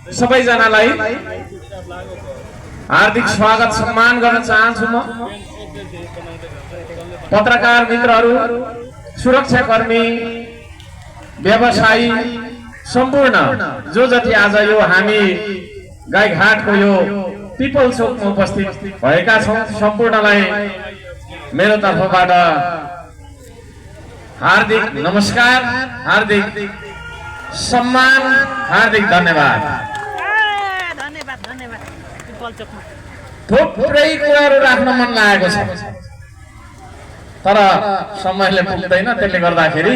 सबैजनालाई हार्दिक स्वागत सम्मान गर्न चाहन्छु म। पत्रकार मित्रहरू, सुरक्षाकर्मी, व्यवसायी सम्पूर्ण जो जति आज यो हामी गाईघाटको यो पिपल चोकमा उपस्थित भएका छौं सम्पूर्णलाई मेरो तर्फबाट हार्दिक नमस्कार, हार्दिक सम्मान, हार्दिक धन्यवाद। थुप्रै कुराहरू राख्न मन लागेको छ तर समयले पुग्दैन, त्यसले गर्दाखेरि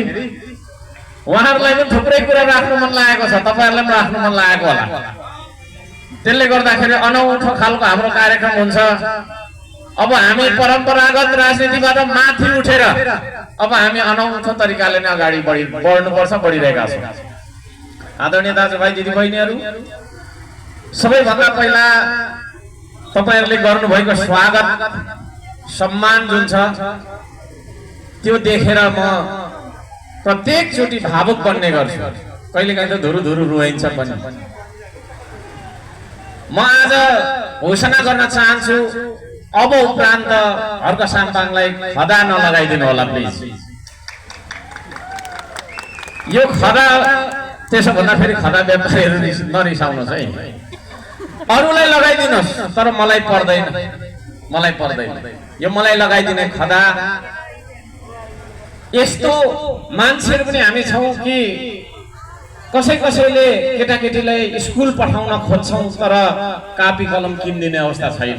उहाँहरूलाई पनि थुप्रै कुरा राख्न मन लागेको छ, तपाईहरुलाई पनि राख्न मन लागेको होला। त्यसले गर्दाखेरि अनौठो खालको हाम्रो कार्यक्रम हुन्छ। अब हामी परम्परागत राजनीतिबाट माथि उठेर अब हामी अनौठो तरिकाले नै अगाडि बढ्नुपर्छ, बढिरहेका छौं। आदरणीय दाजुभाइ दिदीबहिनीहरू, सबैभन्दा पहिला तपाईहरुले गर्नुभएको स्वागत सम्मान जुन छ त्यो देखेर म प्रत्येक चोटी भावुक बन्ने गर्छु। कहिलेकाहीँ त धुरु धुरु रुवाइन्छ पनि। म आज घोषणा गर्न चाहन्छु, अब उपरान्त हर्क साम्पाङलाई खदा नलगाइदिनु होला प्लिज। यो खदा त्यसो भन्दा फेरि खदा व्यापारीहरू नरिसाउनुहोस् है। अरूलाई लगाइदिनुहोस् तर मलाई पर्दैन, मलाई पर्दैन। यो मलाई लगाइदिने खदा। यस्तो मान्छेहरू पनि हामी छौं कि कसैले केटाकेटीलाई स्कुल पठाउन खोज्छौं तर कापी कलम किन्दिने अवस्था छैन।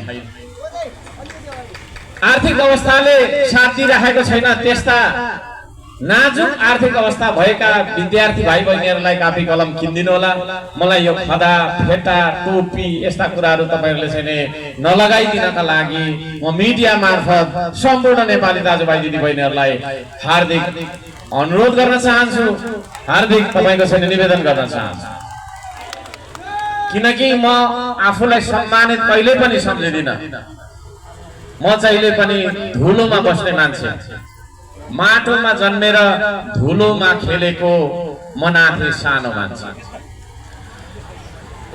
आर्थिक अवस्थाले साथ दिइराखेको छैन। त्यस्ता नाजुक आर्थिक अवस्था भएका विद्यार्थी भाइ बहिनीहरूलाई कापी कलम किन्दिनु होला। मलाई यो खदा, फेटा, टोपी यस्ता कुराहरू तपाईहरुले चाहिँ नलगाइदिनका लागि म मिडिया मार्फत सम्पूर्ण नेपाली दाजुभाइ दिदीबहिनीहरूलाई हार्दिक अनुरोध गर्न चाहन्छु, हार्दिक तपाईको चाहिँ निवेदन गर्न चाहन्छु। किनकि म आफूलाई सम्मानित कहिले पनि सम्झिदिन। म जहिले पनि धुलोमा बस्ने मान्छे, माटोमा जन्मेर धुलोमा खेलेको मनाथे सानो मान्छे।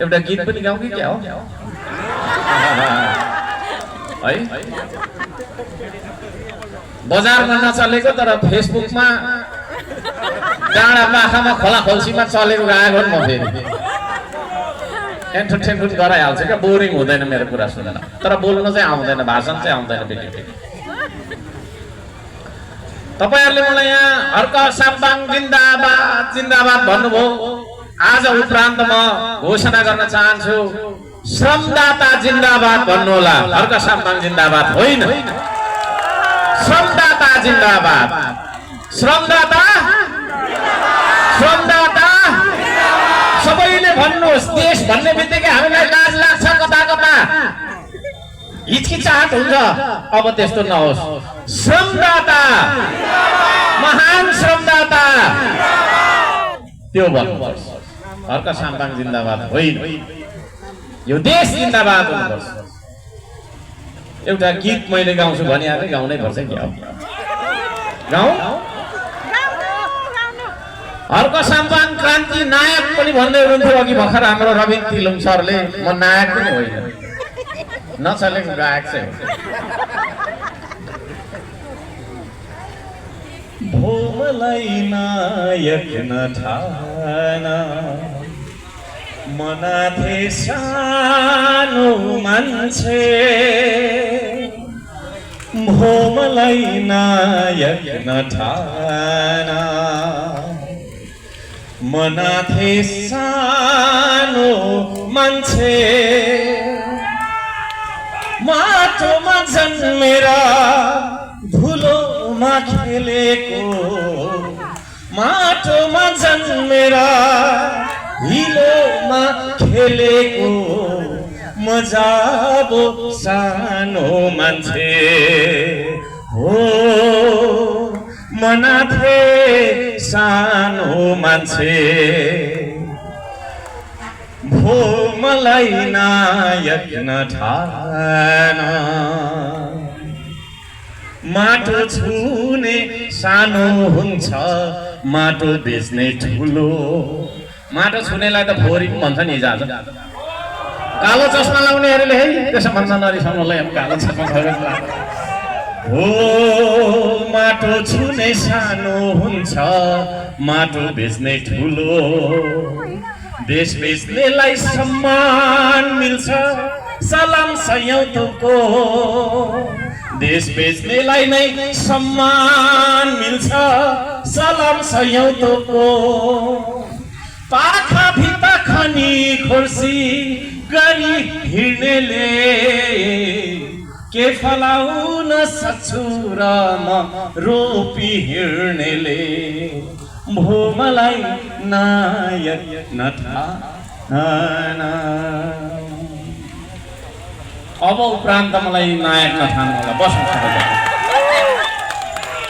एउटा गीत पनि गाउँ कि क्या हो है? बजारमा नचलेको तर फेसबुकमा डाँडा पाखामा खोला खोल्सीमा चलेको गाएको म फेरि एन्टरटेनमेन्ट गराइहाल्छ क्या। बोरिङ हुँदैन मेरो कुरा सुनेर, तर बोल्न चाहिँ आउँदैन, भाषण चाहिँ आउँदैन फेरि। तपाईहरुले मलाई यहाँ हर्क साम्पाङ जिन्दाबाद जिन्दाबाद भन्नुभयो। आज उपरान्त म घोषणा गर्न चाहन्छु, श्रमदाता जिन्दाबाद भन्नु होला, हर्क साम्पाङ जिन्दाबाद होइन। श्रमदाता जिन्दाबाद। श्रमदाता, श्रमदाता सबैले भन्नुहोस्। देश भन्ने बित्तिकै हामीलाई लाज लाग्छ, कता कता हिचकिचाहट हुन्छ। अब त्यस्तो नहोस्। श्रमदाता, महान श्रमदाता त्यो भन्नुपर्छ। हर्क साम्पाङ जिन्दाबाद होइन, यो देश जिन्दाबाद हुनुपर्छ। एउटा गीत मैले गाउँछु भनिहालेँ, गाउनै पर्छ क्या हो? गाउँ। हर्क साम्पाङ क्रान्ति नायक पनि भन्दै हुनुहुन्थ्यो अघि भर्खर हाम्रो रविन तिलुङ सरले। म नायक पनि होइन, नचलेको गायक चाहिँ भो मलाई नायक नठान, मनाथे सानो मान्छे। भो मलाई नायक नठान, मनाथे सानो मान्छे। माटोमा जन्मेर धुलोमा खेलेको, माटोमा जन्मेर हिलोमा खेलेको मजाबो सानो मान्छे हो। मनाथे सानो मान्छे। भो मलाई नायक नठान, माटो छुने सानो हुन्छ, माटो बेच्ने ठुलो। माटो छुनेलाई त फोहोरी पनि भन्छ नि हिजो कालो चस्मा लाउनेहरूले है त्यसो भन्छ नरिसाउनुलाई अब कालो चस्मा हो माटो छुने सानो हुन्छ माटो बेच्ने ठुलो देश बेच्नेलाई सम्मान मिल्छ सलाम संयौतोको देश बेच्नेलाई नै सम्मान मिल्छ सलाम संयौतोको पाखा भित्ता खनी खोर्सी गरी हिँड्नेले के फलाउन सक्छु र म रोपी हिँड्नेले भो मलाई नायक नठान अब उपरान्त मलाई नायक नठान्नु होला बस्नु